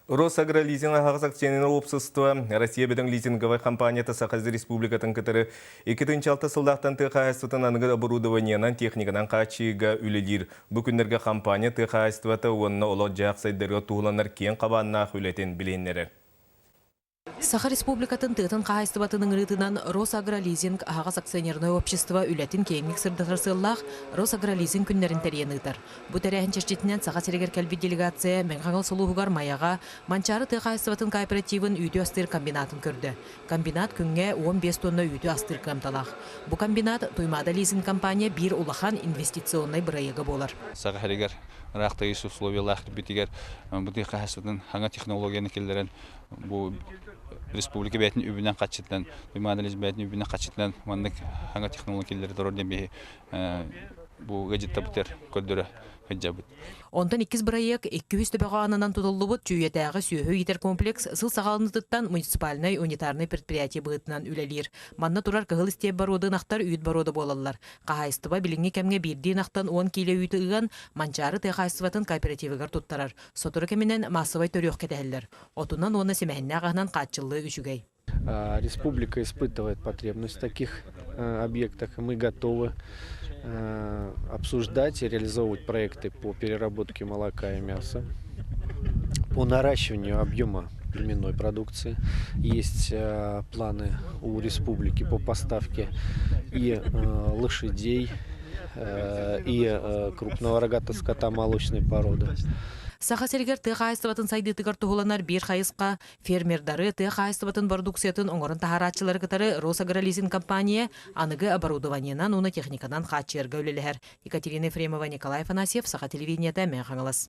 Росагролизинг аһаҕас акционернай уопсастыба Россия бөдөҥ лизинговай компанията Саха Республикатын кытары 2006 сыллаахтан тыа хаһаайыстыбатын аныгы оборудованиенан, техниканан хааччыйыыга үлэлиир. Бу күннэргэ компания тыа хаһаайыстыбата уонна олох-дьаһах сайдарыгар туһуланар киэҥ хабааннаах үлэтин билиһиннэрэр. Саха Республикатын тыатын хаһаайыстыбатын ыҥырыытынан Росагролизинг аһаҕас акционернай общество үлэтин киэҥник сырдатар сыаллаах Росагролизинг күннэрин тэрийэн ыытар. Бу тэрээһин чэрчитинэн Саха сиригэр кэлбит делегация Мэҥэ Хаҥалас улууһугар Майаҕа Манчаары тыа хаһаайыстыбатын кооперативын үүтү астыыр комбинатын көрдө. Комбинат күҥҥэ 15 тонна үүтү астыыр кыамталаах. Бу комбинат Туймаада лизинг компания биир улахан инвестиционнай бырайыага буолар. Саха сиригэр ыраах тыйыс условиялаах битигэр бу тыа хаһаайыстыбатын саҥа технологияны киллэрэн бу республика бэйэтин үбүнэн хаччытынан Туймаада лизинг бэйэтин үбүнэн хаччытынан маннык саҥа технология киллэрэ турар диэн биһи бу ыалдьыттабытыгар көрдөрө сылдьабыт. Онтон иккис бырайыак 200 төбөҕө ананан тутуллубут Чүүйэтээҕи сүөһү иитэр комплекс сыл саҕаланыытыттан муниципальнай унитарнай предприятие быһыытынан үлэлиир. Манна турар кыһыл истиэп боруода ынахтар үүт боруода буолаллар. Хаһаайыстыба билиҥҥи кэмҥэ биирдии ынахтан 10 киилэ үүтү ыан, Манчаары тыа хаһаайыстыбатын кооперативыгар туттарар. Сотору кэминэн маассабай төрүөх кэтэһэллэр. Отунан уонна симэһиннээх аһынан хааччыллыы үчүгэй. Республика испытывает потребность в таких объектах, и мы готовы обсуждать и реализовывать проекты по переработке молока и мяса, по наращиванию объема племенной продукции. Есть планы у республики по поставке и лошадей, и крупного рогатого скота молочной породы. Саха сиригэр тыа хаһаайыстыбатын сайдыытыгар туһуланар биир хайысха Фермердары, тыа хаһаайыстыбатын бородууксуйатын оҥорон таһаарааччылары кытары Росагролизинг компания аныгы оборудованиенан уонна техниканан хааччыйарга үлэлэһэр. Екатерина Ефремова, Николай Афанасьев, Саха телевидениета, Мэҥэ Хаҥалас.